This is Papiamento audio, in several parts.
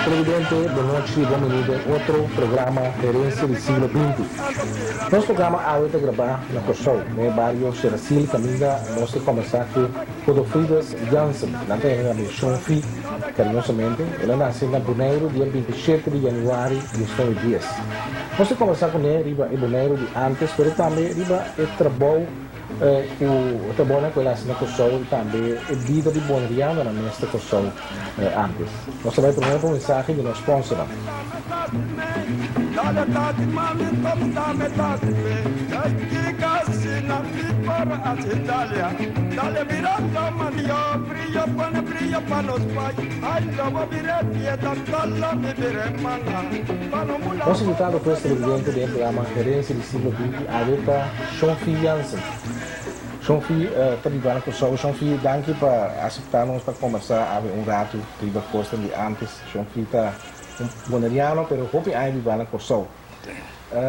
Televidente, bon nochi, bon bini den otro programa Herencia di Siglo Binti. Nos programa awe ta grabá na Kòrsou, den e bario Serasil kaminda nos ta kòmbersá ku Godofrides Jansen. Nan ta yama mi Shon Fi kariñosamente. El a nase na Boneiru dia 27 di yanüari 1910. Nos ta kòmbersá kuné riba e Boneiru di ántes pero tambe riba e trabou ku e trabounan ku el a hasi na Kòrsou i tambe e bida di bonerianonan mes ta Kòrsou ántes. Nos ta bai promé pa un mensahe di nos spònsernan. Nos invitado pues televidente den e programa Herencia di Siglo Binti awe ta Shonfi Jansen. Shonfi ta biba na Kòrsou. Shonfi, danki pa aseptá nos pa kombersá awe un ratu riba kosnan di ántes. Shonfi ta un boneriano pero hopi aña biba na Kòrsou.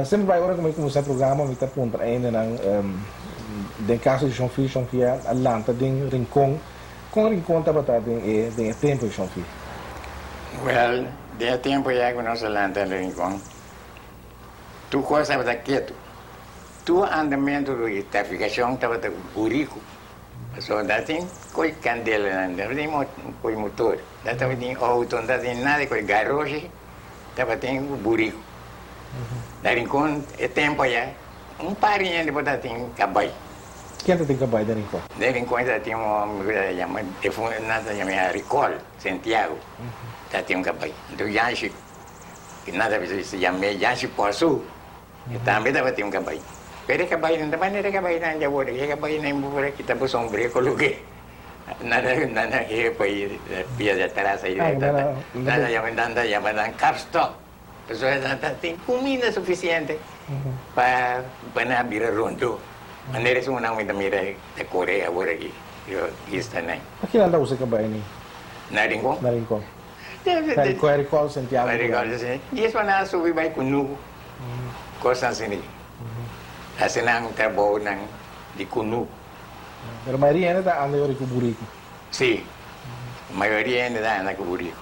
Semper bai ora ku mi kuminsá programa mi ta puntra hendenan, den kaso di Shonfi, Shonfi a lanta den Rincon. Kon Rincon tabata den e den e tempu di Shonfi? Wèl, den e tempu ya ku nos a lanta den Rincon, tur kos tabata ketu. Tur andamentu di trafikashon tabata buriku. Pasobra no tabatin koi kandela, no tabatin koi motor, no tabatin outo, no tabatin nada koi garoshi. Tabatin ku buriku. Na Rincon e tempu aya un par di hende por tabatin kabai. Ken tabatin kabai den Rincon? Den Rincon tabatin un homber ku ta yama defuntu, nan ta yama Ricol Santiago, tabatin un kabai. Anto Yanshi, nan ta bisa yam'é Yanshi Poasu, e tambe tabatin un kabai. Pero e kabai no ta manera e kabainan dje awor, e kabainan bo por a kita bo sombré koloke. Nada nada he pa i pia di atras ai nada yama nan ta yama nan kapstok pasobra nan ta tin kuminda sufisiente pa pa nan bira rondo manera esun nan ta mira ta kore awor aki yo bista nan. Pa kinan ta usa kabai ni? Na Rincon. Na Rincon. Na Rincon Rincon Santiago. Rincon si dies pa nan a subi bai kunuku kosnan asina hasi nan trabou nan di kunuku. Pero mayoria hende ta anda yori ku buriku. Sí, mayoria hende ta anda ku buriku.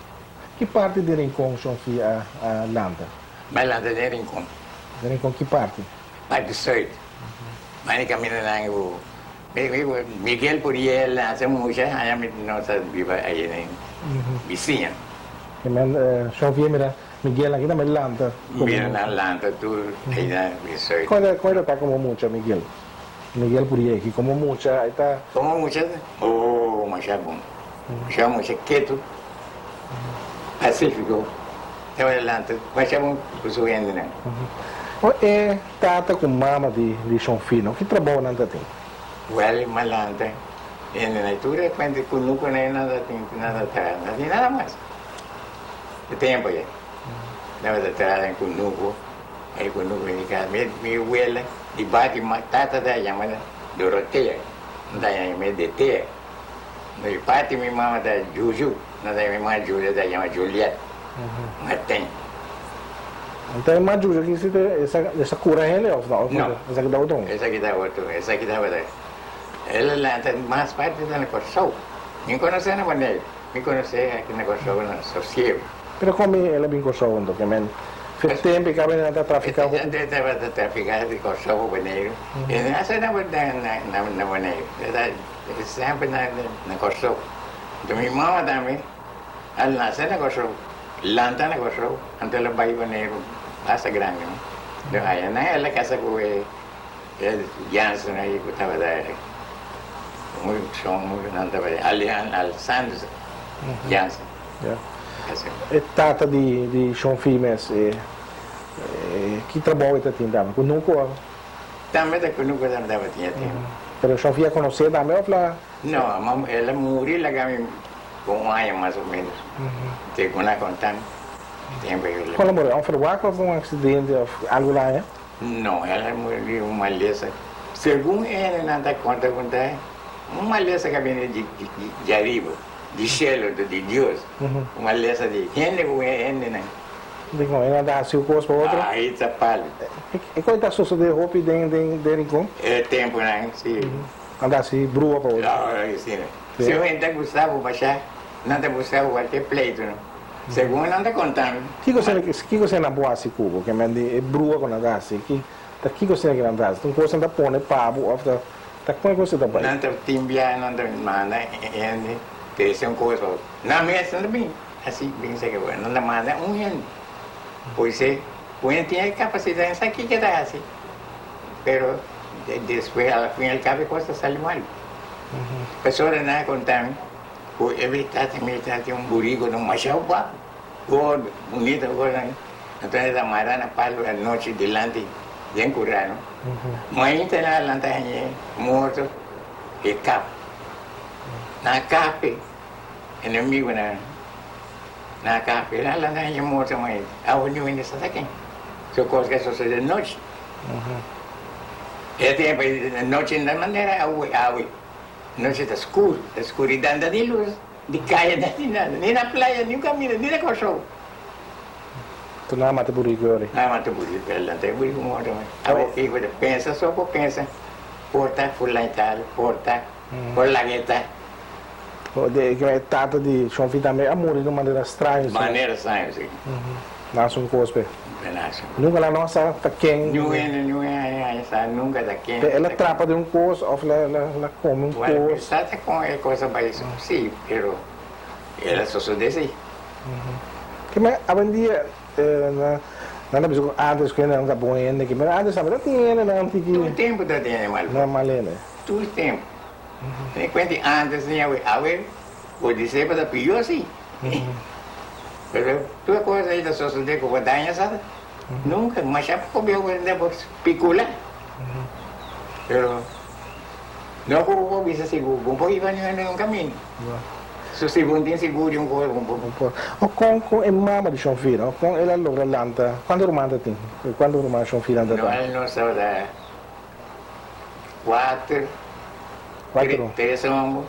Ki parti di Rincon Shonfi a lanta? Mi a lanta den Rincon. Den Rincon ki parti? Parti sùit. Mani kaminda nan ku Miguel Puriel a mucha aña mi nos a biba ayi den bisiña. Men Shonfi a mira Miguel aki tambe lanta. Mira nan lanta tur ayi na sùit. Kon e ta komo mucha Miguel? Miguel Puriegi, Como mucha e ta. Como mucha? Oh, masha bon. Masha mucha ketu, pacifico, ta bai adelante, masha bon cu su hendenan. O e tata cu mama di di Shon Fino, ki trabou nan ta tin? Wel, malanta, hendenan y tur e cuenta cunucu nan nan ta tin, nan ta traha, nan ta tin nada mas. E tempo ya, nan ta traha den cunucu. E ku no bini ka mi mi wela di bati ma tata ta yama Dorotea no ta yama Detea no di parti mi mama ta Juju no ta yama mi mama Julia ta yama Juliet Martin. Anto e ma Juju aki si ta esa kura hende of no? No. Esaki ta otro? Esaki ta otro esaki tabata el a lanta mas parti ta na Kòrsou mi konosé na Boneiru mi konosé aki na Kòrsou na Sosiego. Pero kon mi el a bin Kòrsou anto? Ke men fe tempu e kabe nan ta trafiká hopi. E tabata trafiká di Kòrsou pa Boneiru. E no hasta na na Boneiru. E ta semper na na Kòrsou. Anto mi mama tambe a nase na Kòrsou, lanta na Kòrsou, anto el a bai Boneiru basta grandi no. Anto aya nan el a kasa ku e e Jansen ayi ku tabata muy son nan tabata Alexander Jansen. E tata di di Shon Fi mes e ki trabou e ta tin tambe? Kunuku of? Tambe ta kunuku tambe tabatin e tempu. Pero Shon Fi a konosé tambe of la? No, el a muri laga mi ku un aña mas o menos. Te ku na konta mi tempu el a. Kon el a muri? Onverwacht of un aksidente of algu la aña? No, el a muri di un malesa. Segun e hendenan ta konta ku ta un malesa ku a bini di di ariba, di shelu, di Dios, un malesa di hende ku hendenan. Dikon e nan ta hasi un kos pa otro? Ai ta pali. E kos ta sosodé hopi den den den Rincon? E tempunan, si. Nan ta hasi brua pa otro? Si. Si un hende ta gusta bo bashá, nan ta buska bo kualke pleitu. Segun nan ta konta mi. Kiko sena kiko sena nan por hasi ku bo? Ke men di e brua ku nan ta hasi, ki ta kiko sena ku nan ta hasi? Ta un kos nan ta pone pa bo òf ta ta kon e kos ta bai? Nan ta tin biaha nan ta manda hende trese un kos pa bo. Nan mes nan ta bin hasi bin saka bo. Nan ta manda un hende. Poise ku hende tin e kapasidat nan sa kiko e ta hasi. Pero despues al fin al kabo e kos ta sali mal. Pasobra nan a konta mi. Ku e mitad e mitad tin un buriku no masha guapo, gordo, bunito cosa ahí. Entonces ta mara na palo anochi dilanti den kura no. Mainta nan a lanta hañ'é morto e kap. Nan a kap'e enemigunan nan a kap'e nan a lanta hañ'é morto mainta. Awe niun hende sa ta ken. Su kos ke sosode nochi. E tempo nochi no ta manera awe awe. Nochi ta skur, ta skuridat no tin lus di kaya, no tin nada, ni na playa, ni un kaminda, ni na Kòrsou. Tu nan a mata buriku yori? Nan a mata buriku, el nan ta e buriku morto mai. Awor kiko ta pensa so por pensa, por ta fulano i tal, por ta, por laga e ta. E tata di Shonfi tambe a muri di un manera straño. Manera straño, si. Nan a sun kos p'e. Nunka nan no sa ta ken. Niun hende niun hende a sa nunka ta ken. El a trapa den un kos of el a kome un kos. Bueno, sa ta kon e kos a bai si, pero el a sosode si. Kimen awendia nan ta bisa ku antes ku hende nan ta bon hende, kimen antes tambe ta tin hendenan tiki. Tur tempu ta tin hende mal. Mal hende. Tur tempu. Tene kuenta di antes ni awe, awe bo disé pa ta pió si. Pero tur e kos ei ta sosodé ku bo daña sa nunka, masha poko biaha bo tende bo spikula. Pero no ku bo por bisa sigur, bo por hiba niun kaminda. So si bo no tin sigur di un kos bo no por. O kon kon e mama di Shonfira, o kon el a logra lanta, kuantu ruman ta tin? Kuantu ruman Shonfira ta tin? No, nos tabata Kuater, Kuater. Tres homber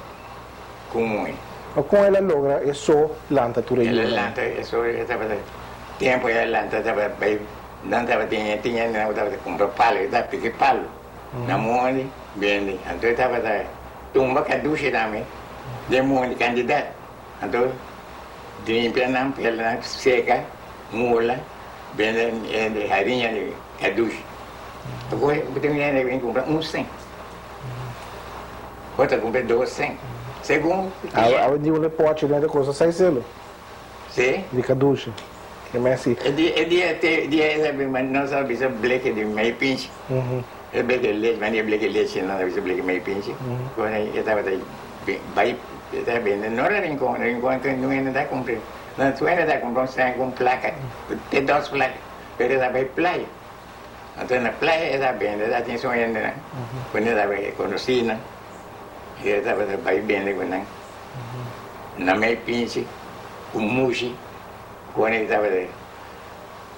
ku un muhé. Ma kon el a logra e so lanta tur e El a yunan? lanta e so, e tabata tempu el a lanta tabata bai nan tabatin e tin hende nan ku tabata kumpra palu, e tabata piki palu na mondi bende. Anto e tabata tumba kadushi tambe den mondi kantidat. Anto limpia nan pela nan seka mula bende e hariña di kadushi. Awo bo tin hende ku bin kumpra un sen, otro a kumpra dos sen, segun Awe di un pochi den ta kosta seis selo. Si. Di kadushi. Ke mesi. E dia e dia te dia esa bin nos a bisa bleke di mei pinchi. E bleke lechi, mandi e bleke lechi nos a bisa bleke mei pinchi. Kon e tabata bai e ta bende no na Rincon, Rincon tur hende ta kumpra. Tur hende ta kumpra un sen ku un plaka, te dos plaka, pero e ta bai playa. Anto na playa e ta bende, ta tin su hendenan ku nan tabata e konosínan, i e tabata bai bende ku nan. Na mei pinchi ku mushi ku e tabata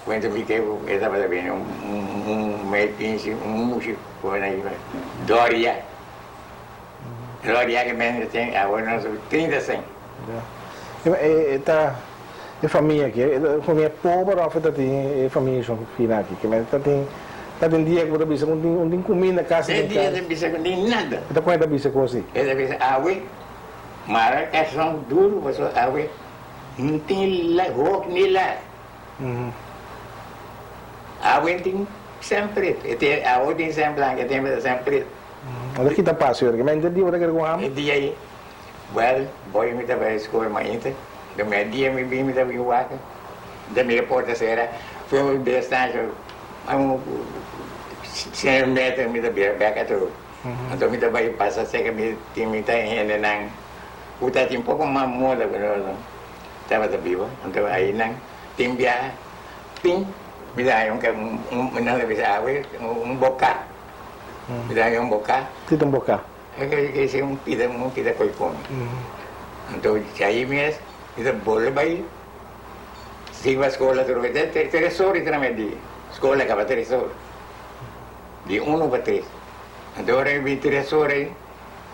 kuenta mi ke ku e tabata bende un mei pinchi, un mushi ku nan yama doria. Doria ke men tin awor nos 30 sen. E ta E famia aki, e famia pober of e ta tin e famia shon fina aki? Ke men ta tin, ta tin dia ku bo ta bisa ku no tin kuminda kasi E den dia kas. ta bisa ku no tin nada. E ta kon e ta bisa kos ei? E ta bisa awe, mara karson duru pasobra awe no tin la hok ni la. Awe no tin sèn pretu, e tin awe tin sèn blanku, e tin sèn pretu. No ta kita pas yor, ke men henter dia bo ta kere ku hamber? E dia ei. Wèl, boy mi ta bai skol mainta, den mèrdia mi bin mi ta bin wak, mi ta mira porta sera, for mi bira stansha un shen meter mi ta bira bèk atrobe. Anto mi ta bai pasa serka mi tin mi ta hendenan ku ta tin poko mas moda ku nos tabata biba, anto ainan tin biaha tin mi ta haña un nan ta bisa awe un boká, mi ta haña un boká. Kiko un boká? E ke si un pida un pida koi kome. Anto djaí mes mi ta bolbe bai sigui pa skola tur bai te tres ora i tramé di skola kaba tres ora di uno pa tres. Anto ora e bin tres ora ei,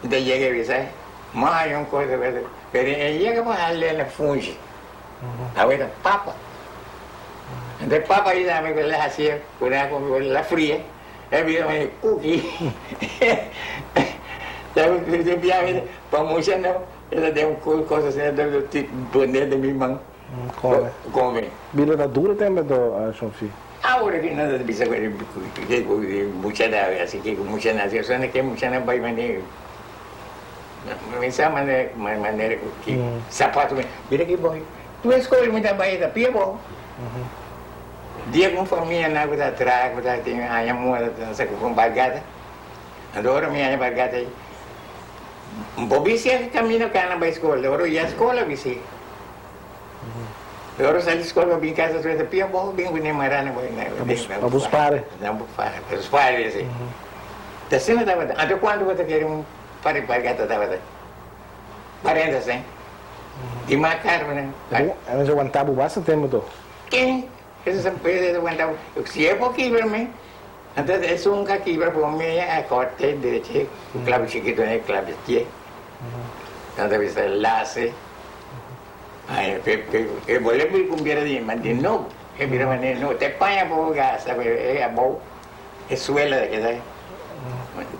mi ta yega e bisa, Ma hay un cosa pero e yega pa hal'é na funshi. Awe ta papa. Anto e papa ei tambe ku el a hasié ku nan a ku el a fria, e bira manera kuki. Pa mucha no, e ta den un kos asina ta pone den mi man. Kome. Kome. Bira ta duro tempo anto, Shonfi? Awor ki nan ta bisa ku mucha ta hasi ke ku mucha na hasi, osea ke mucha na bai manera mi sa manera ku ki sapato mira ki bon tur eskol mi ta bai ta pia bon dia ku un famia nan ku ta traha ku ta tin aña moda nan sa ku un bargata anto ora mi haña bargata ei bo bisia kamino kana bai skol ora ya skol a bisi. Ora sali skol pa bin kasa su ta pia bo bin ku ne marana bo Pa bo spare. Na bo spare, pa bo spare si. Ta asina tabata. Anto kuantu bo ta kere un par di bargata tabata? Kuarenta sen. Di mas karu nan. E mester wanta bo basta tempu to. Ken? Esa ta wanta bo. Si e por kibra mi, anto esun ka kibra por mi a korte derechi ku klabu chikitu ne klabu tie. Nan ta bisa lase. Ay, e bole bui kumbiera di ma di nobo. E bira manera nobo. Te paña poco gasta, pero e abou, e suela ta keda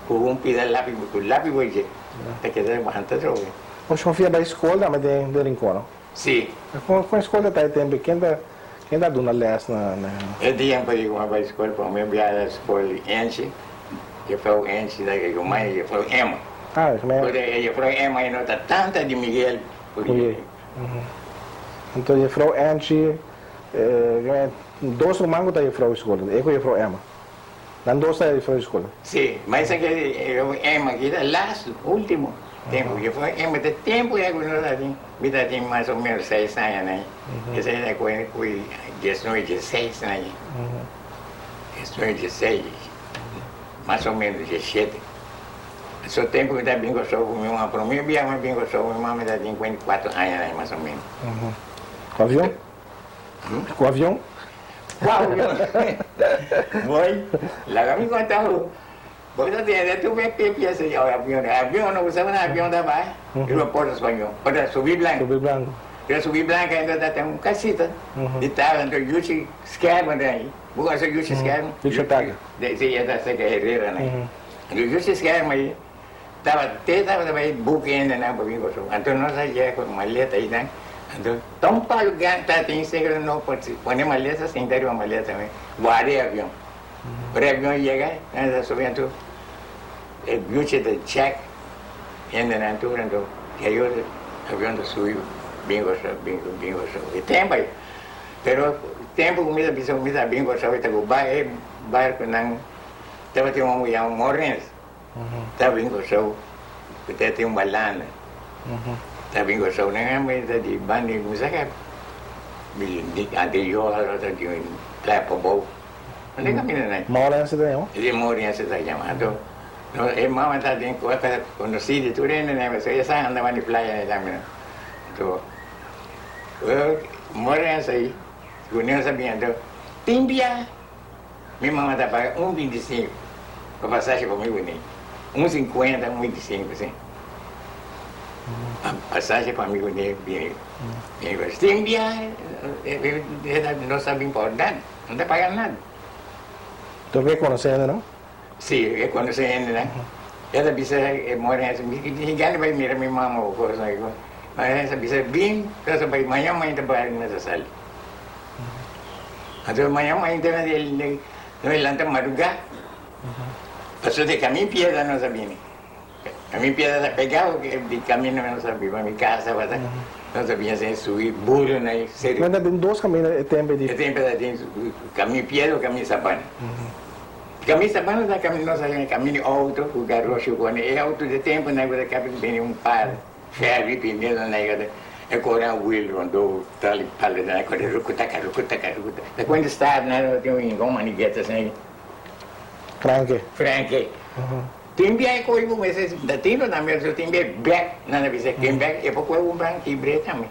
ku un pida lapi, ku lapi bo dje, ta keda wanta atrobe. Bo shofia bai skol tambe den den Rincon, no? Si. Kon kon e skol ta ta e tempu? Ken ta ken ta duna les na na? E tempu ei ku mi bai skol, prome biaha skol Enchi, jefrou Enchi ta ku mai jefrou Emma. Ah, jefrou Emma. Jefrou Emma ei no ta tanta di Miguel. Oye. Anto jefrou Angie, dos ruman ku ta jefrou skol, e ku jefrou Emma. Nan dos ta jefrou skol. Si, ma esaki jefrou Emma aki ta lastu, ultimo tempu. Jefrou Emma ta tempu ya ku nos ta tin, mi ta tin mas o menos seis aña na ei. Esei ta ku diesnuebe, diesseis aña. Diesnuebe, diesseis, mas o menos diesshete. So tempu mi ta bin Kòrsou ku mi mama, promé bia mi a bin Kòrsou mi mama ta tin kuenta i kuatro aña na mas o ménos. Ku avion? Ku avion? Ku avion? Boy, laga mi konta bo, bo ta tende tur mi pipia si avion, avion no bo sa unda avion ta bai? Riba Porto Spañó, ora Subi Blanco. Subi Blanco. Riba Subi Blanco ainda ta ten un kasita di tabla, anto yuchi skèrm ta ei, bo konosé yuchi skèrm? Yuchi Taca. Si, e ta serka Herrera nan. Entonces yo skerm ahí, taba te tabata bai buki hende nan pa bin Kòrsou. Anto nos a yega ku maleta ei nan, anto ta un palu gran ta tin seguro no por pone maleta sinta riba maleta mi guarda e avion. Ora e avion yega nan ta subi anto e buchi ta check hende nan tur anto ya yo avion ta subi bin Kòrsou bin bin Kòrsou. E tempu ei pero tempu ku mi ta bisa ku mi ta bin Kòrsou e ta ku bai e barkunan. Tabatin un homber yama Morris, ta bin Kòrsou, ku ta tin un balana. Ta bin Kòrsou, nan hèmber ta di banda di mi saka di anterior ta di playa pabou. Unda kaminda nan? Morris ta yama? Si, Morris ta yama. Anto e mama ta den konosí di tur hende nan, pasobra e sa anda banda di playa nan tambe. Anto Morris ei, ku nos a bin anto tin bia. Mi mama ta paga un bintisinku pa pasashi pa mi bini. Un sinkuenta, un bintisinku, si. Pa pasashi pa mi bini bini. Sin biahe, no sa bin por nada, no ta paga nada. Tur ke konosé hende nan? Si, e konosé hende nan. E ta bisa e more hende, mi gana bai mira mi mama o cosa. Ma e ta bisa bin, ta bai mañana mañana ta bai na ta sali. Anto maña mainta no e lanta madrugá, pasobra di Camin Piedra nos a bini. Camin Piedra ta pegá di camino nos a biba mi casa tabata, nos a bini asina subi buru na e seru. Nan ta den dos camino e tempo di. E tempo ta den Camin Piedra ku Camin Sabana. Camin Sabana ta camin nos a yama camin di auto ku garoshi ku pone e auto di tempo nan ku ta kabi bini un par. Ferry Pineda na yega e kore a wil rondó tal i pal e kore rukutaka rukutaka rukutaka ta kuenta sta na no tin un rincon manigueta asina Franke. Franke tin bia e koi bo mester ta tin lo tambe so tin bia bek nan a bisa ken bek e por koi un bran kibre tambe.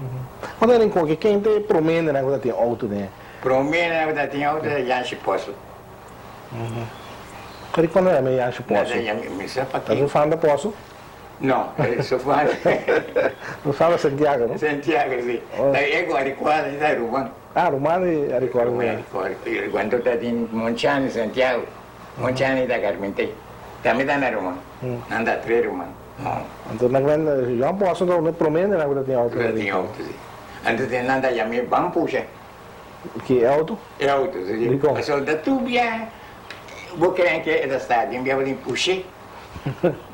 Unda rincon ke ken ta e prome nan ku ta tin auto den? Prome nan ku ta tin auto ta Yanshi Pozo. Pero cuando yama Yanshi Pozo? Mi sa pa Ta su fan de Pozo? No, su fan. Su fan de Santiago, no? Santiago, si. Ta e ku Aricual, ta ruman. Ah, ruman di Aricual. Ruman di Aricual. Cuando ta tin Monchani, Santiago. Monchani ta Carpinte. Tambe ta na ruman. Nan ta tres ruman. Anto nan men, Joan Pozo ta uno prome nan ku ta tin auto. Ta tin auto, si. Anto nan ta yam'é Ban Pusha. Ki e auto? E auto, si. Dikon? Pasobra ta tur bia bo kere ke e ta sta den bia bo tin push'é.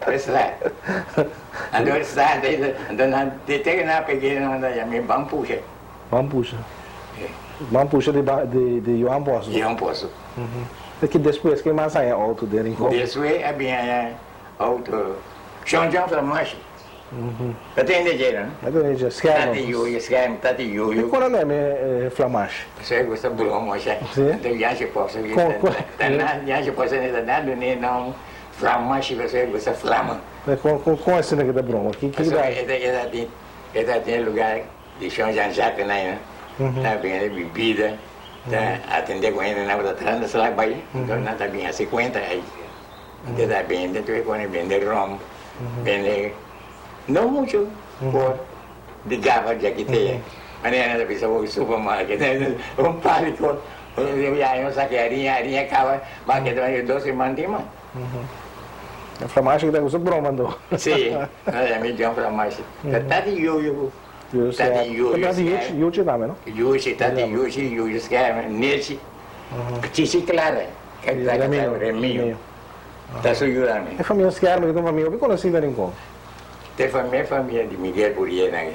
E sta. Anto e sta, anto nan te ku nan a peg'é nan ta yam'é Ban Pusha. Ban Pusha. Ban Pusha di di Johan Pozo. Johan Pozo. E ki despues ke mas haña auto den Rincon? Despues a bin haña auto Shon John Flamashi. Ta tende dje no? Ta tende dje, scherm. Tati Yuyu, scherm, Tati Yuyu. Di kora leme e Flamashi? Pasobra e gusta broma osha. Si? Anto Yanshi Pozo Kon, kon? Ta na, Yanshi Pozo ta na dun'é nom Flamashi pasobra e gusta flama. Kon, kon, kon asina ke ta broma? Ki, ki ta? Pasobra e ta, e ta tin, e ta tin e lugar di Shon Jean Jacques nan, ta bende bibida, ta atende ku hendenan ku ta trata slag bai, anto nan ta bin hasi kuenta ei. Anto ta bende tur e kos, bende rom, bende no mucho por di gaba djakitea, manera nan ta bisa bo supermarket, un par di kos, ya no saki hariña, hariña kaba, mas ke ta dos siman tin mas. Framashi ta gusta broma anto. Si, nan ta yama e John Framashi. Ta tati yuyu ku, tati yuyu Tati yuchi tambe no? Yuchi, tati yuchi, yuyu skerme, nechi, chichi clara, Remio, Remio, ta su yudami. E famia skerme ta un famia hopi konosí na Rincon. Ta e famia, famia di Miguel Buriel nan.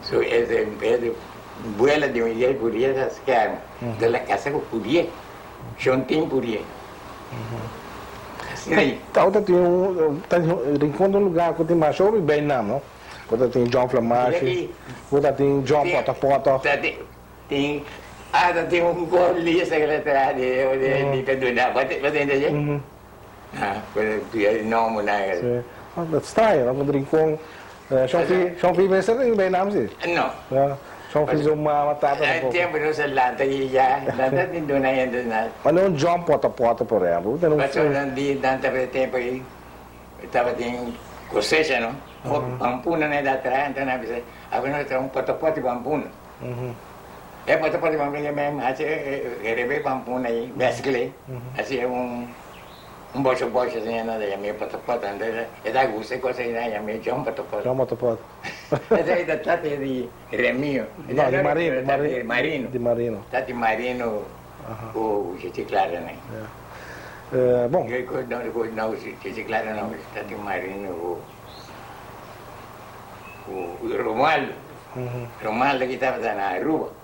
So e e buela di Miguel Buriel ta skerme, ta la kasa ku Buriel, Shontin Buriel. Asina ei. Tawata tin un, Rincon ta un lugar ku tin masha hopi beinam no. Bo ta tin John Flamashi, bo ta tin John Pota Pota. Tin, ah, ta tin un gol lista ku ta traha di di ta duna. Bo ta tende dje? Ah, pero e nomber nan. Si. Dat straño no, ku Rincon, Shon Fi, Shon Fi mester tin beinam si? No. Shon Fi su mama, tata tampoco. E tempu nos a lanta i ya, nan ta tin duna hende nan. Manda un John Pota Pota por ehempel, bo tene un. Pasobra nan di nan tabata e tempu ei tabatin cosecha no, hopi pampuna nan ta traha, anto nan a bisa, awe nos ta traha un potopoti pampuna. E potopoti pampuna ei men haci e rebe pampuna ei mezcl'e, haci un Un bocho bocho asina nan ta yam'é potopot, anto e ta gusta e kos ei nan yam'é John Potopot. John Potopot. Esei ta tata di Remio. No, di Marino, Tata di Marino. Di Marino. Tata di Marino ku Chichi Clara nan. Bon. No, Chichi Clara no, tata di Marino ku Romualdo. Romualdo ki tabata na Aruba.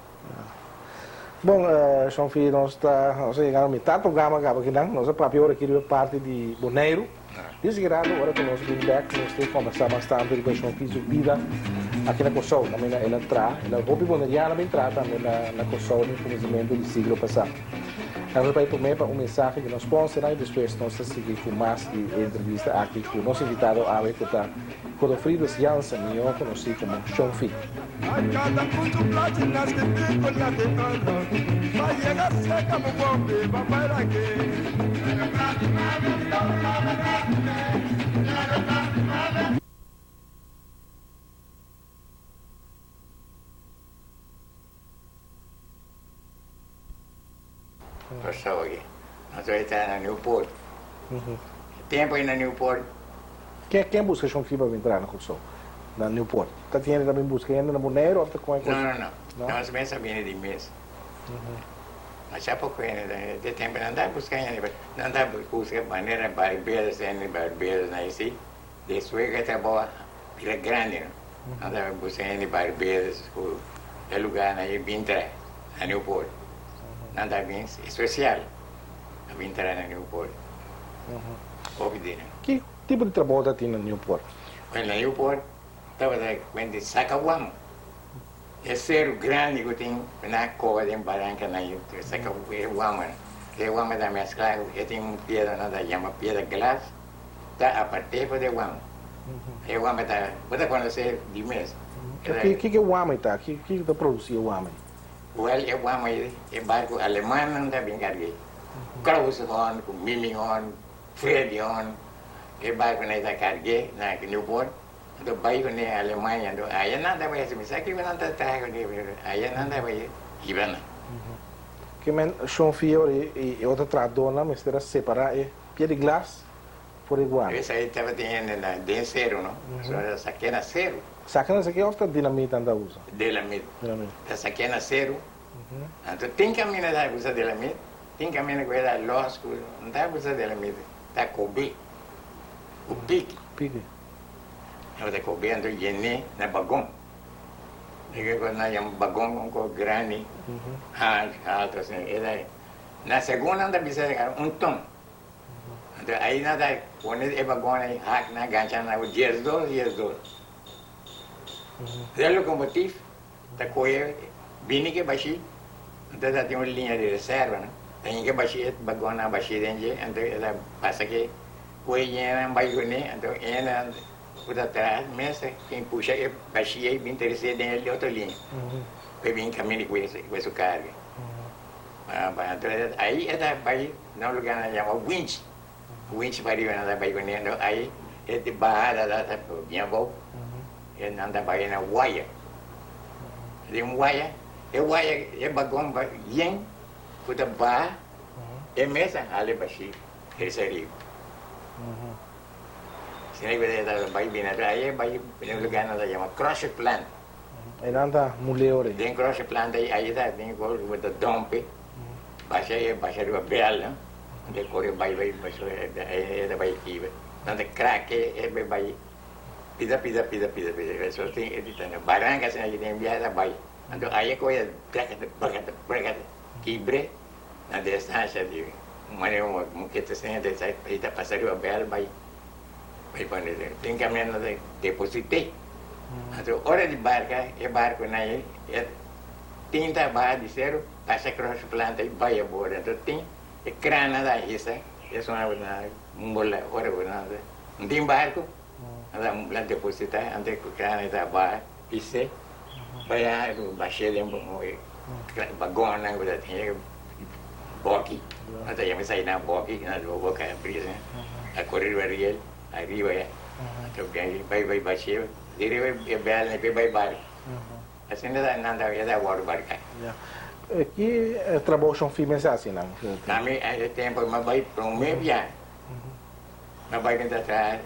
Bon, Shonfi, nos ta nos a yega na mitad programa kaba kinan. Nos a papia ora aki riba parti di Boneiru. Di sigui rato ora ku nos bin bek nos ta kombersá mas tantu riba Shonfi su bida aki na Kòrsou. Kaminda el a traha, el a hopi boneriano a bin traha tambe na na Kòrsou den kuminsamentu di siglo pasá. Nos a bai promé pa un mensahe di nos sponsornan i despues nos ta sigui ku mas di e entrevista aki ku nos invitado awe ku ta Godofridus Jansen, mihó konosí komo Shonfi. Kòrsou aki. Nos a esta na Nieuwpoort. Tempu ei na Nieuwpoort. Ken ken buska shon fiba bin traha na Kòrsou? Na Nieuwpoort. Ta tin hende ta bin buska hende na Boneiru òf ta kon e kos? No, no, no. Nos mes a bini di mes. Masha poko hende ta bini. De tempu nan ta buska hende, nan ta buska manera barberos, hende barberos na esei. Despues ku e trabou a bira grandi no, nan ta buska hende barberos ku e lugar nan e bin traha na Nieuwpoort. Nan ta bin especial a bin traha na Nieuwpoort. Hopi di nan. Ki tipo di trabou ta tin na Nieuwpoort? Bueno, na Nieuwpoort tabata kuenta saka wam. E seru grandi ku tin na koba den baranka nan saka e wam. E wam ta meskla ku e tin un piedra nan ta yama piedra glas. Ta apart'é for di e wama. E wama ta, bo ta konosé di mes. Kiko e wama ei ta? Kiko ta produsí e wama ei? Wèl, e wama ei, e barku alemannan ta bin karg'é. Klaus Horn, ku Mimi Horn, Freddy Horn, e barkunan ei ta karg'é na Newport, anto bai kuné Alemania, anto aya nan ta bai hasi, mi sa kiko nan ta traha kuné, pero aya nan ta bai hiba nan. Ke men Shon Fiori i e otro trahadónan mester a separá e pia di glas for di guana. Esei tabatin hende na den seru, no? So ta sak'é na seru. Saka na saki òf ta dinamit nan ta usa? Dinamit. Ta sak'é na seru. Anto tin kaminda ta usa dinamit, tin kaminda ku e ta lòs ku no ta usa dinamit, ta kob'é ku piki. Piki. Nan ta kob'é anto yen'é na bagon. Dik'e ku nan yama bagon un kos grandi, alto asin. E ta na segun nan ta bisa un ton. Anto ahí nan ta pone e vagon ahí hak nan gancha nan ku diesdos diesdos. E locomotief ta kohe bini ke bashí anto ta tin un liña di reserva no ta hinka bashí e vagonnan bashí den dje anto e ta pasa ke kohe yenan bai kuné anto enan ku ta tras mes ta tin pusha e bashí ei bin trese den e otro liña pa e bin kaminda ku su karga. Ahí e ta bai na un lugar nan yama Winch, Winch pa riba nan ta bai kuné, anto ahí e di bahada ta ta bien abou, e nan ta bai na waya, den un waya, e waya e bagon bai yen ku ta baha e mes a hala e bashí resa riba. Asina ku e ta bai bini atrás, ahí e bai na un lugar nan ta yama Crusher Plant. Einan ta mul'é ora ei. Den crusher plant ei ai ta tin ku bo ta dompe basha e basha riba bel no unda e kore bai bai basha e ta bai kiba nan ta crack e bai bai pida pida pida pida pida so tin e ta na baranka asina aki den biaha ta bai anto ai e kohe brakata brakata brakata kibre na distancia di manera un muketa asina ta ta pasa riba bel bai. Bai pone tin caminda ta deposite. Anto ora di barca e barconan ei e tin ta baha di cero pasa cross planta i bai abodo. Anto tin e crana ta hisa esun a na mbola ora cu nan ta no tin barco nan ta la deposita anto e crana ta baha hise bai a bashe den bagonnan cu ta tin. Boki, nan ta yama esaki nan boki, nan ta boka brisa, a kore riba riel, ariba ya, anto bai bai bashé, di riba e bèl nan bai barka. Asina ta nan ta e ta wòrdu barká. Ki trabou shon fi mester hasi nan? Ami e tempu mi a bai promé biaha, mi a bai mi ta traha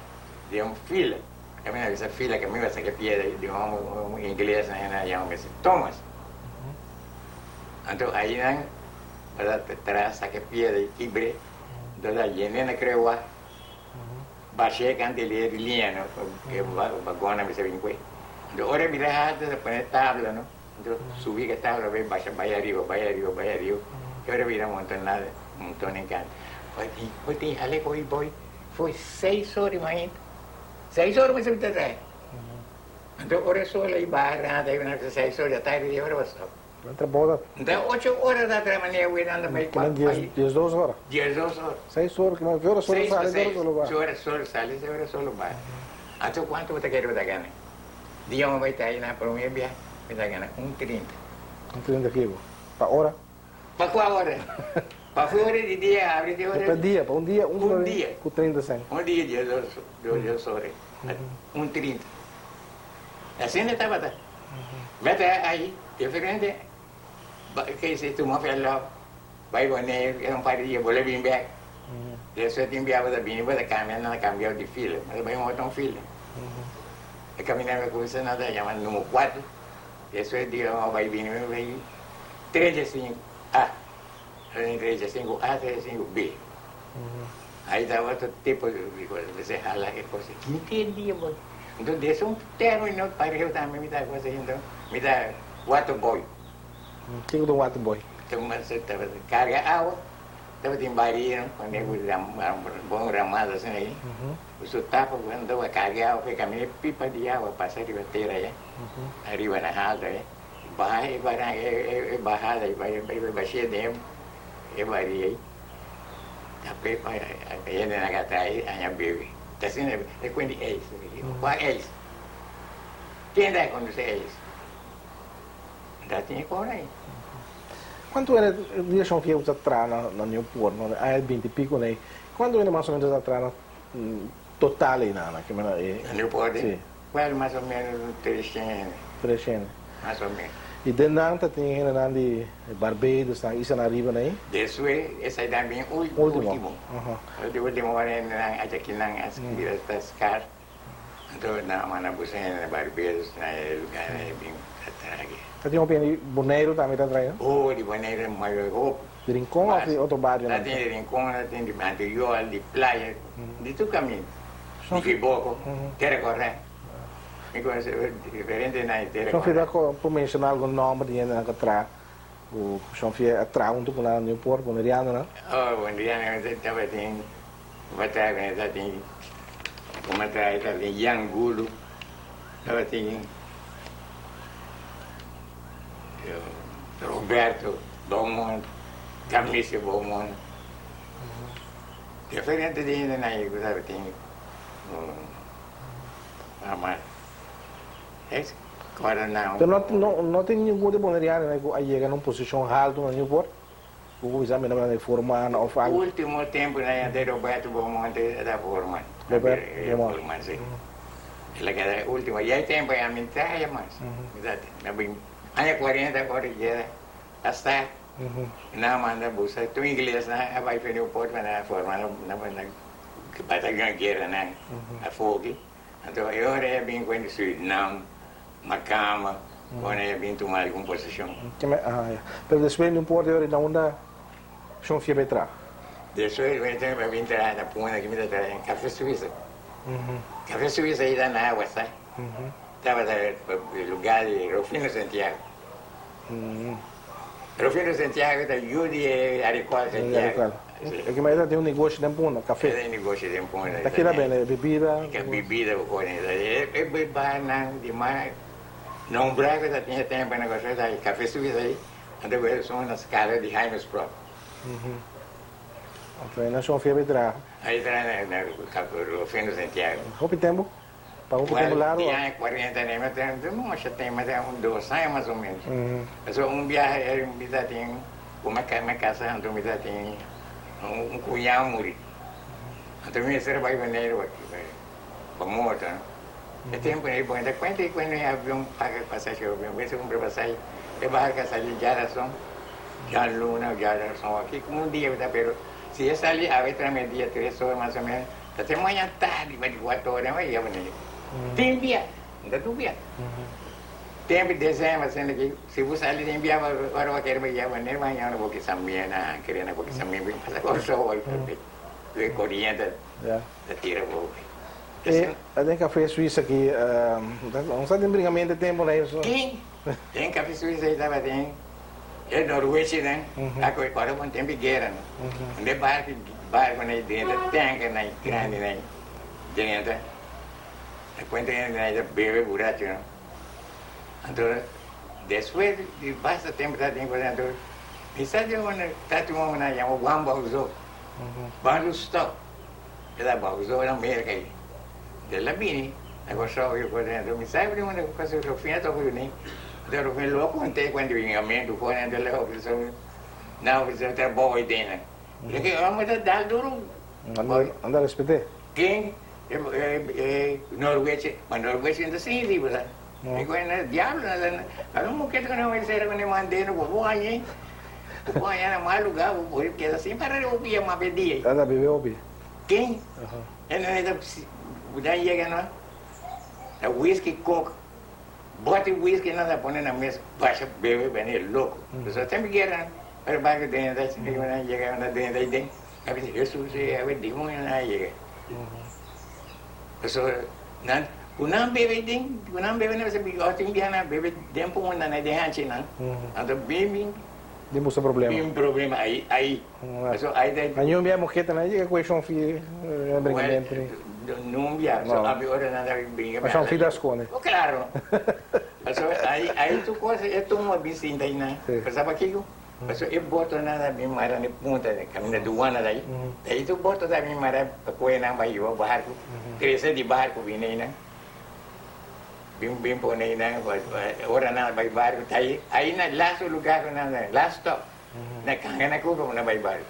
den un fila, mi a bisa fila ke mi a saka piedra di un hòmber ingles nan a yama mester Thomas. Anto ainan bo ta traha saka piedra i kibr'é, anto ta yen'é na krewa, bash'é kanta e lia di liña no, ke bagonnan bisa bin kue. Anto ora e bira haltu ta pone tabla no, anto subi ke tabla bai basha bai ariba, bai ariba, bai ariba, te ora bira montonada, monton den kanta. Bo tin hale ku oi foi seis ora di mainta, seis ora bo ta traha. Anto ora e sol a baha rata i nan seis ora di atardi di ora bo stop. Nan trabou ta. Nta ocho ora ta traha manera wi nan ta bai Kiman dies diesdos ora. Diesdos ora. Seis ora kiman ki ora sol sali ki ora sol baha. Seis ora sol sali seis ora sol baha. Anto kuantu bo ta kere bo ta gana? Dia bo bai traha na prome bia bo ta gana un trinta. Un trinta kibo? Pa ora? Pa kua ora? Pa ora di dia abri di ora. Pa dia, pa un dia un florin ku trinta sènt. Un dia diesdos ora. Un trinta. Asina tabata. Meta ai diferente ke si tuma verlof bai Boneiru keda un par di dia bolbe bin bek. Despues tin bia bo ta bini bo ta kambia nan ta kambia di fila bo ta bai un otro fila. E kaminda mi kusa nan ta yama numero kuater despues di bo bai bini bo bai 35 A 35 A 35 B. Ai ta otro tipo di cosa mester hala e cosa henter dia bo. Enton di esun termino pareho tambe mi ta cosa enton mi ta water boy. Kiko ta un water boy? Tabata carga awa, tabatin baril pone ku bon ramada asina ahi ku su tapa ku anto a carga awa pa e camina e pipa di awa pasa riba tera ya ariba na halto ya baha e baranca e bahada e bashia den e baril ahi. Tap'e pa hende nan ka trae aña bebe. Ta asina e kuen di eis. Kua eis? Ken ta kondusí eis? Ta tin e kos ei. Kuantu hende di Shon Fieu ta traha na Nieuwpoort? No, aña binti piko nei. Kuantu hende mas o menos ta traha na total einan? Na Na Nieuwpoort? Si. Well, mas o menos un treshen hende. Treshen hende. Mas o menos. I den nan ta tin hendenan di Barbados, nan islanan ariba nei? Despues esei ta bin ultimo. Ultimo ora hendenan acha kinan a bira ta skars. Anto nan manda buska hende na Barbados, na e lugarnan e bin ta traha aki. Ta tin hopi hende di Boneiru tambe ta traha? Oh, di Boneiru mayor hopi. Di Rincon of di otro barionan? Ta tin di Rincon, ta tin di Antriol, di Playa, di tur caminda. Di Kiboko, Tera Corre. Mi conoce diferente nan di Tera Shon Corre. Fidel por menciona algun nomber di hendenan cu a traha cu Shon Fidel a traha hunto cu nan na Nieuwpoort, Bonerianonan? Oh, Bonerianonan tabatin. Bataya ku ta tin kuma traha ta tin yangulu tabatin Roberto Beaumont Camiso Beaumont diferente di hende nan ku tabatin ama es kòrda nan. Pero no tin ningun di boneriano ku a yega na un posishon haltu na Newport? Bo cuminsa mira manera di forma of algo. Ultimo tempo na yanta Roberto Beaumonte ta forma. Roberto Beaumonte. Forma si. El a keda ultimo. Ya e tempo ya mi traha mas. Mi a bin aña cuarenta ora yega hasta nan a manda buska tur inglesnan a bai Nieuwpoort pa nan a forma na batallon guera nan a foki. Anto e ora e a bin cu Surinam. Makamba, ora e a bin tuma algun posishon. Pero despues di un por di ora na unda Shon Fie bai traha? Despues mi a bin traha na Punda ki mi ta traha den Café Suiza. Café Suiza ei ta na Agua sa. Tabata e lugar di Rufino Santiago. Rufino Santiago ta yu di e Aricol Santiago. E ki manera ta tin un negoshi den Punda, café. E tin negoshi den Punda. Ta keda bende bebida? Bebida ku kos. E barnan di mas nombrá ku ta tin e tempu na Kòrsou ta e Café Suiza ei, anto ku esun na skala di Jaime Sprott. Anto e nashon fia bai traha? Ai traha na Rufino Santiago. Hopi tempu? Pa hopi tempu largu? Di aña kuarenta i nuebe, masha tempu, un dos aña mas o ménos. Pasobra un biaha e mi ta tin. Ku mi a kasa anto mi ta tin un kuñá muri. Anto mi mester a bai Boneiru aki pa morto no. E tempu ei bo ta kuenta ku e avion paga pasashi avion bo mester kumpra pasashi e barka sali djarason djaluna djarason aki ku un dia ta pero si e sali awe tramedia tres ora mas o menos ta te maña tardi pa di kuater ora e bai Boneiru. Tin bia, no ta tur bia. Tempu di dezembro asina ki si bo sali den bia ora bo kere bai manera mañana bo kisa miena kere na bo kisa miena bo pasa Kòrsou oi e koriente ta tira bo E den Café Suiza aki no sa tin bringamento e tempu na eso. Kin? Den Café Suiza ei tabatin e norwechinan a kohe ora bon tempu di guera no unda e barku barkunan ei drenta tankernan grandinan ei drenta. E cuenta hende nan ta bebe buracho no. Anto despues di basta tempo ta tin cosa anto mi sa di un ta tin un homber nan yama Juan Bauzó. Ban lu stop. E ta Bauzó na Merca ayi. El a bini na Corsou y cosa anto mi sa di un cosa Rufino toca bini. Anto Rufino lo conte cuando bingamentu con anto el a ofrece nan ofrece trabou ayi den nan. E homber ta dal duro. Anda respete. Ken? E norweche, ma norweche no ta siña liber sa. Mi ku e diablo na sa, algun mokete ku nan wens sera ku nan mand'e bo por hañ'e, bo por haña na mal lugar, bo por keda sin para riba pia mas pe dia. Ta bebe hopi. Ken? E nan ta nan yega no, ta whisky coke, bote whisky nan ta pone na mes basha bebe bene loko. Pasobra tempu guera nan ora barco drenta nan yega nan drenta aden. A bisa Hesus e awe demonionan a yega. Pasobra nan ku nan bebe den ku nan bebe nan bisa ora tin biaha nan bebe den punda nan den hanchi nan anto bin bin Bin buska problema. Bin problema ahi ahi. Pasobra ahi ta. Ma niun biaha moketa nan a yega ku e shonfi brinkamento ni. Niun biaha pasobra abi ora nan ta brinka. Ma shonfi ta skonde. Oh klaro. Pasobra ahi ahi tur kos e tuma bin sinta ahinan. Pasobra pakiko? Pasobra e botonan ta bin mara na e punta di kaminda duana ta ei. Ta ei tur boto ta bin mara pa kohe nan bai hiba barku. Trese di barku bini einan. Bin bin pone einan ora nan a bai barku ta ei. Ei na lastu lugar ku nan ta, last stop. Na kanga na kuka na bai bario.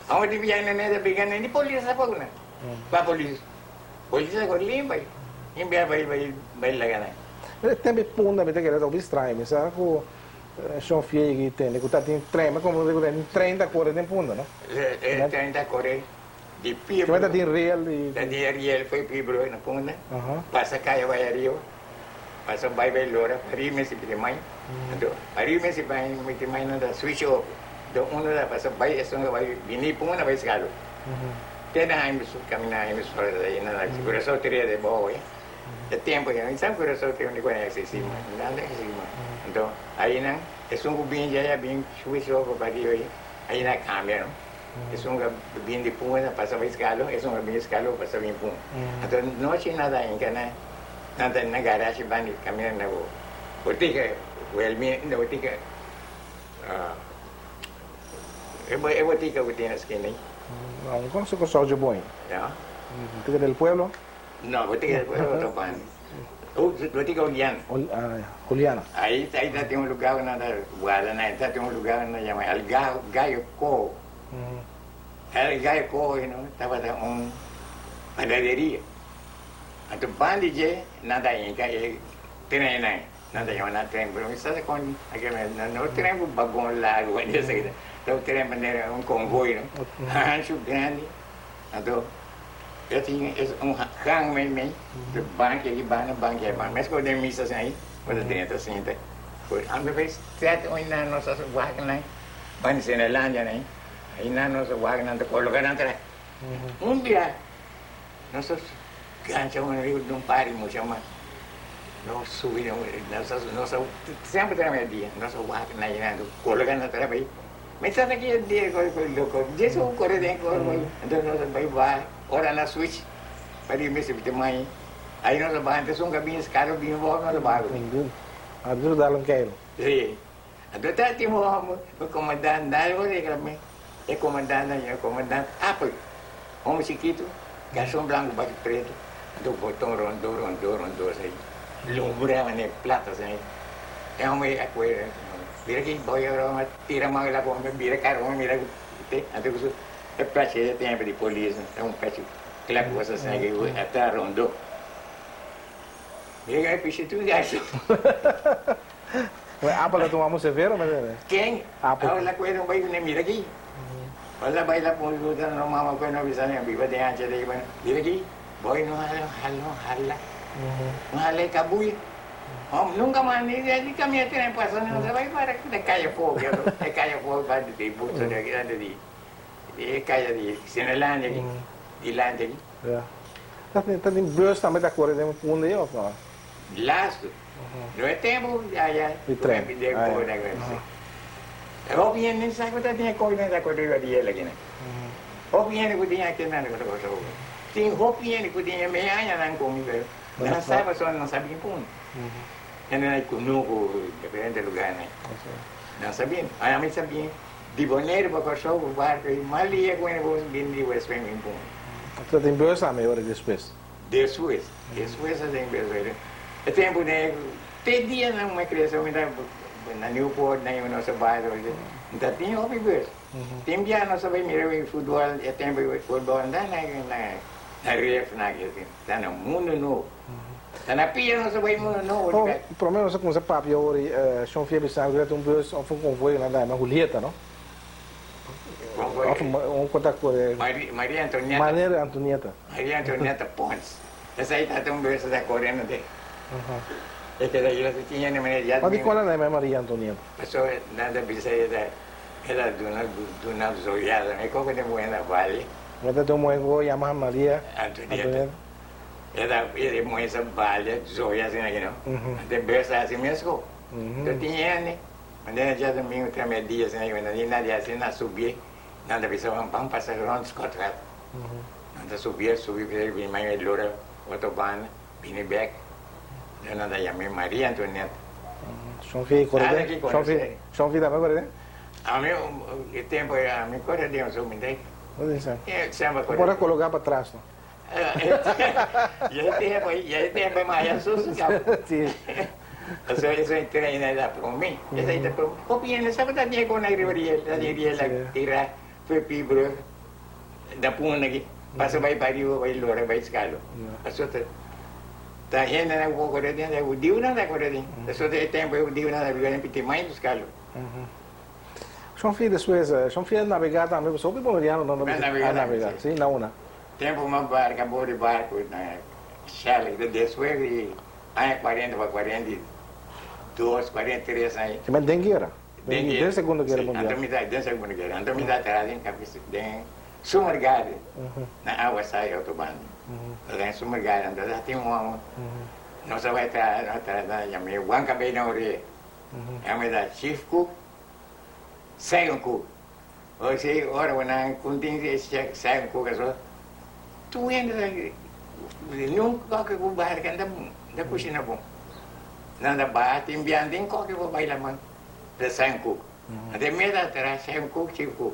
Amo di biaha na neta briga na ni polis sa pag na. Pa polis. Polis sa ko limpa. Imbia bai bai bai laga na. E tempo e punda mi ta kere ta hopi straño. Mi sa ku Shon Fiegi tende ku ta tin tren, mi komo ku tin tren ta kore den punda no? E tren ta kore di Pibro. Kiba ta tin riel di. Ta tin riel foi Pibro na punda, pasa kaya bai ariba, pasa bai bai lora pariba mester pidi mai, anto pariba mester pidi mai nan ta switch over, anto uno ta pasa bai esun ta bai bini punda bai skalo. Te na haña mi su kamina haña mi sora ta yena na Curaçao tria de bou. E tempo ya mi sa Curaçao tin un cuenta exigi mas, nada exigi mas. Anto ainan esun cu bin dja ya bin switch over pa riba ayi, ayi nan a cambia no. Esun cu a bin di Punda pasa bay Skalo, esun cu a bin di Skalo pasa bin Punda. Anto nochi nan ta hinca na nan ta na garage banda di caminda na botica Welmi na botica e botica cu tin na skina ayi. No, mi conoce Curaçao dje bon. Ya. Botica del Pueblo? No, botica del Pueblo otro banda. Botica Juliana. Juliana. Ahí ahí ta tin un lugar cu nan ta guarda nan, ta tin un lugar cu nan yama El Gallo Cojo. El Gallo Cojo you know tabata un panaderia. Anto banda dje nan ta hinca e trennan, nan ta yama nan tren, pero mi sa con no tren cu bagon largo, ta un tren manera un convoy no, hancho grandi. Anto e tin es un gang mei mei de banki aki banda banki aki banda meskos den misa asin ahi bo ta drenta sinta por anto bai sèt oi nan nos a wak nan banda Senelandia nan ahi nan nos a wak nan ta koloka nan tras un bia nos a gancha un riba di un par di mucha mas nos subi nos a semper ta na media nos a wak nan ahi nan ta koloka nan tras bai. Mi tata ki e dia kore kore loko dje su kore den kore kore enton nos a bai baha ora nan switch pa di mester bita mai ahi nos a baha antes un kabin skalo bin abou nos a baha ku Ningun a dal un keiro. Si anto ta tin un homber un komandant nan a regla mi e komandant nan yama komandant Apel homber chikitu garson blanku baki pretu anto boton rondo rondo rondo asai lumbra manera plata asai e homber a kue Mira ki boy ora tira man la con mira cara con mira te anto ku su e pechi e tempo di polis ta un pechi klep cosa asina ke a ta rondo mira e pishi tur gacho. Bueno, Apple a tuma mu severo me Ken? Apple. Ahora la cuero bai ne mira ki. Ora bai la pon lu no mama ko no bisa ne biba de ancha de bueno. Mira ki boy no hala no hala. No hala kabuya. Hom nunca mas ni ni camia tren pasa no ta bai para na caya fogo e caya fogo ba di busto di aki anto di e caya di Cinelandia aki dilanti aki. Ya. Ta tin ta tin bus tambe ta kore den punda ei of no? Lastu. No e tempo aya Di tren. de Ah, ya. E hopi hende ni sa ku ta tin e kos nan ta kore riba di el aki nan. Hopi hende ku tin aki nan ta kore. Tin hopi hende ku tin e mei aña nan komi pero Nan sa pasobra nan sa bin punda. Hende na kunuku, diferente lugarnan. Nan sa bin. Ami sa bin di Boneiru pa Kòrsou ku barku i mal dia ku hende bo bin di Westpunt bin punda. Ta tin bus tambe ora despues? Despues. Despues a tin bus. E tempu den te dianan mi krese mi ta na Newport na nos a bai ta tin hopi bus. Tin bia nos a bai mira futbol e tempu futbol ta na Na ref na ke ta na mundo nobo. Ta na pia nos a bai mundo nobo di bek. Prome nos a cuminsa papia ora y Shon Fia bisa cu ta un bus of un convoy cu nan ta yama Julieta no? Convoy. Of un cu ta core. Maria Antonieta. Maria Antonieta. Maria Antonieta Pons. Esai ta un bus cu ta corendo de. E keda yega su tin hende manera ya. Ma di cual nan yama Maria Antonieta? Pasobra nan ta bisa e ta e ta duna duna zoyada. Mi coge den buena valle. Mi ta tin un muhé ku yama Maria Antonieta. E ta e muhé sa balia zoya asina aki no. Anto e bes ta hasi mesko. Anto tin hende, manera djadumingu ta media asina aki, nan di nadie hasi nan subié, nan ta bisa ban pasa rond Scotgat. Nan ta subié, subi p'esei bini mai e lora otro banda, bini bek. Anto nan ta yam'é Maria Antonieta. Shonfi kore den? Shonfi, Shonfi tambe kore den? Ami e tempo ami kore den so mi ta. Bo tin sa. E semper kore. Por a koloká pa tras no. Ya e tempo, ya e tempo mas ya susu kaba. Si. Pasobra esei treina ta promé. Esei ta promé. Hopi hende sa ku ta tin e kos nan riba riel, ta tin riel a tira for pi brug na punda aki, pasa bai pariba bai lora bai skalo. Pasobra ta ta hendenan ku por kore den, ta hudiunan ta kore den. Pasobra e tempu e hudiunan ta biba den Pitimai ku skalo. Shon Fi despues, Shon Fi a nabegá tambe pasobra hopi bonerianonan a nabegá, si, na una. Tempu mi a barka bou di barku na Shell, despues di aña kuarenta pa 42, 43 aña. Ki men den guera? Den den Segundo Guera Mundial. Anto mi ta den Segundo Guera. Anto mi ta traha den kapis den Summer Garden na Awasai Autobahn. Den Summer Garden anto ta tin un homo nos a bai traha nos a traha na yama Juan Cabey na Orea. Yama ta chief cook, second cook. Osi ora ku nan kuntin e second cook aso tur hende ta niun koke ku barka ta kushina bon. Nan ta baha tin bian tin koke ku bai laman ta second cook. Anto e meta a traha second cook chief cook.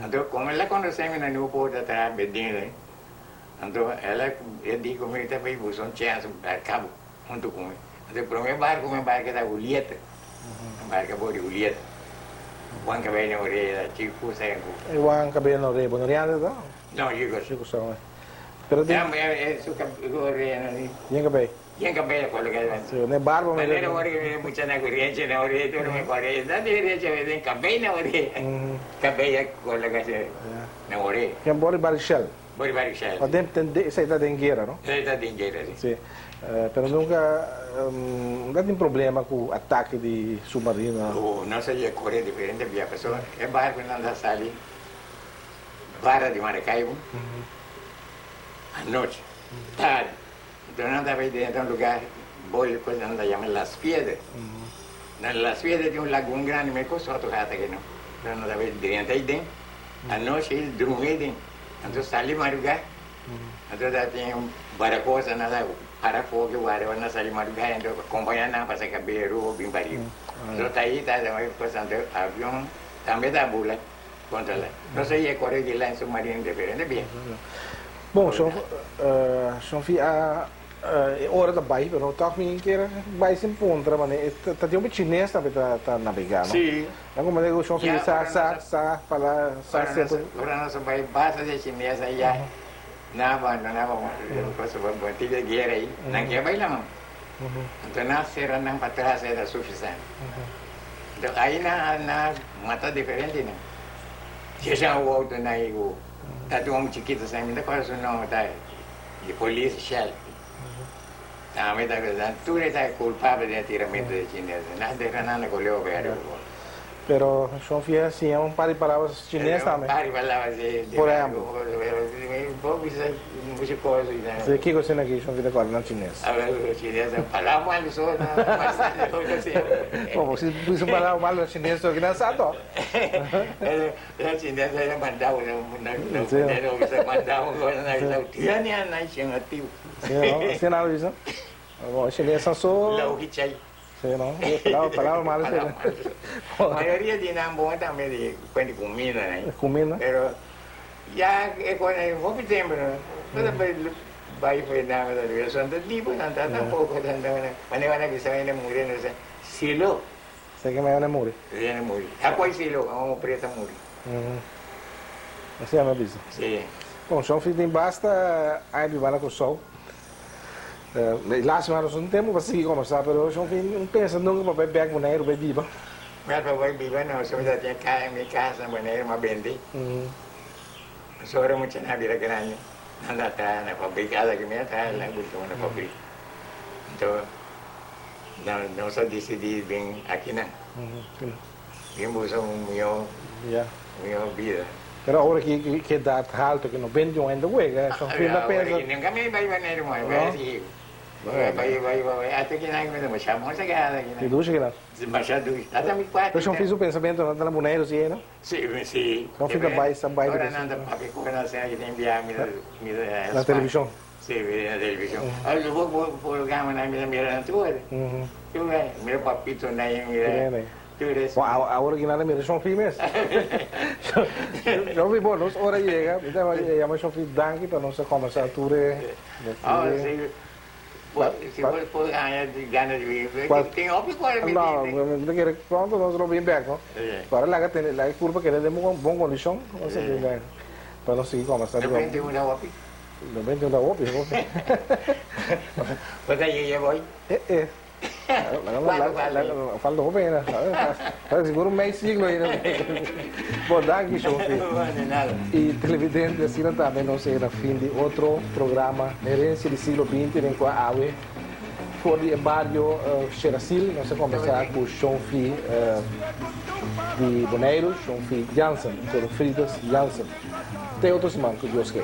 Anto komo el a konosé mi na Newport ta traha bedien anto el a di ku mi ta bai buska un chèns barka bo huntu ku mi. Anto e promé barku mi barka ta Julieta. Barka bo di Julieta. Juan Cabello na orea ta chiku seku. E Juan Cabello na orea, boneriano ta? No, chiku. Chiku sa. Pero tin. E su orea na ni. Yen cabello. Yen cabello kolo ke. Si, ne barba mi. Manera ora ke mucha na corriente na orea tur me kore. Na di orea me den cabello na orea. Cabello kolo ke na orea. Ken bori bari shell. Bori bari shell. Ma den den esei ta den guera no? Esei ta den guera si. Si. Pero nunca no tin problema cu atake di submarino? Oh, nos a yega core diferente bia pasobra e barconan ta sali barra di Maracaibo anochi tardi. Enton nan ta bay drenta un lugar boyo cu nan ta yama Las Piedras. Na Las Piedras tin un lagun grandi me cu soto gata aki no. Enton nan ta bay drenta aiden anochi drumi aiden. Anto sali maruga. Anto ta tin baracosa nan ta para foki wara ora nan sali maruga anto compaña nan pasa caberu bin pariba. Anto ta ahi ta cosa anto avion tambe ta bula contra la. Nos a yega core di lan submarino diferente bien. Bon, Shon Fi a e ora ta bai pero toch mi kier bai sin puntra mane ta tin hopi chines tambe ta nabega no? Si. Nan como digo Shon Fi sa sa sa fala sa cierto. Ora nos a bai basa di chines aya nan a bandona cosa botiga guera ayi nan kier bai laman anto nan a sera nan patras era suficiente anto ayi nan a mata diferente nan Sheshan wou nan ayi ku ta tin un chikito sa mi ta kòrda su nòmber ta di polis Shell tambe ta bisa tur e ta kulpabel den e tiramentu di chines nan deja nan na koleo bèrdè ku bo. Pero Shon Fia siña un par di palabras chines tambe. Un par di palabras si. Por ehempel. Bo bisa muchu kos. Si kiko asina ki Shon Fia ta kòrda na chines? Chines palabra malu so Bo si bisa un palabra malu na chines so kinan sa to. La chines a manda bo na na manda bo na tiene na shen atiu. Si no, asina nan a bisa. Bo chines so. Lau ki chai. Si no, palabra palabra malo si. Mayoria di nan bon tambe di cuenta cuminda nan. Cuminda. Pero ya e con e hopi tempo no. Pero bai for nan ta bisa son ta tipo nan ta tampoco ta manera nan bisa hende muri nan bisa silo. Sa ke mañana muri. Mañana muri. A koi silo, a un preta muri. Asina mi a bisa. Si. Bon, Shon Fi tin basta aña biba na Kòrsou. E lastima nos no tin tempu pa sigui kombersá, pero Shon Fi no pensa nunka pa bai bèk Boneiru bai biba. Bèk pa bai biba no, so mi ta tin kaya, mi kas na Boneiru mi a bende. Pasobra muchanan a bira grandi, nan ta traha na fabrik, asa ki mi a traha nan buska na fabrik. Anto. Nos a disidí bin akinan. Bin buska un mihó bida. Pero awor ki ki edat haltu ki 91 aña ta wega, son fin ta pensa. Awor ki nunka mi bai Boneiru moe, bai sigui. Bai bai bai bai hasta kinan mi ta masha bon sa keda akinan. Di dushi kinan? Masha dushi. Hasta mi kuater. Pero son fin su pensamentonan ta na Boneiru si no? Si, si. Son fin ta bai sa bai. Ora nan ta papia ku nan asina ki tin biaha mi ta. Na televishon. Si, mira na televishon. Ora bo bo programa nan mira mira nan tur. Tur mira papito nan mira tur es. Bo awor aki nan a mira Shon Fi mes. Shon Fi bo nos ora yega mi ta yama Shon Fi danki pa nos a kombersa tur e. Oh si. Si bo por haña gana di bin, tin hopi ku mi No, mi ta kere pronto nos lo bin bek, no? Para laga tene, laga e kurpa keda den bon kondishon, nos a bin bek. Pa nos sigui kòmbersá riba. 91 ta hopi. 91 ta hopi, hopi. Bo ta yeye boy? Eh, eh. Falta hopi ainda. Falta sigur un mei siglo ainda. Bon, danki Shofi. Y televidente, asina tambe nos a yega na fin di otro programa Herencia di Siglo Binti den cua awe for di e bario Sherasil nos a combersa cu Shonfi di Boneiru, Shonfi Jansen, Godofridus Jansen. Te otro siman cu Dios ke.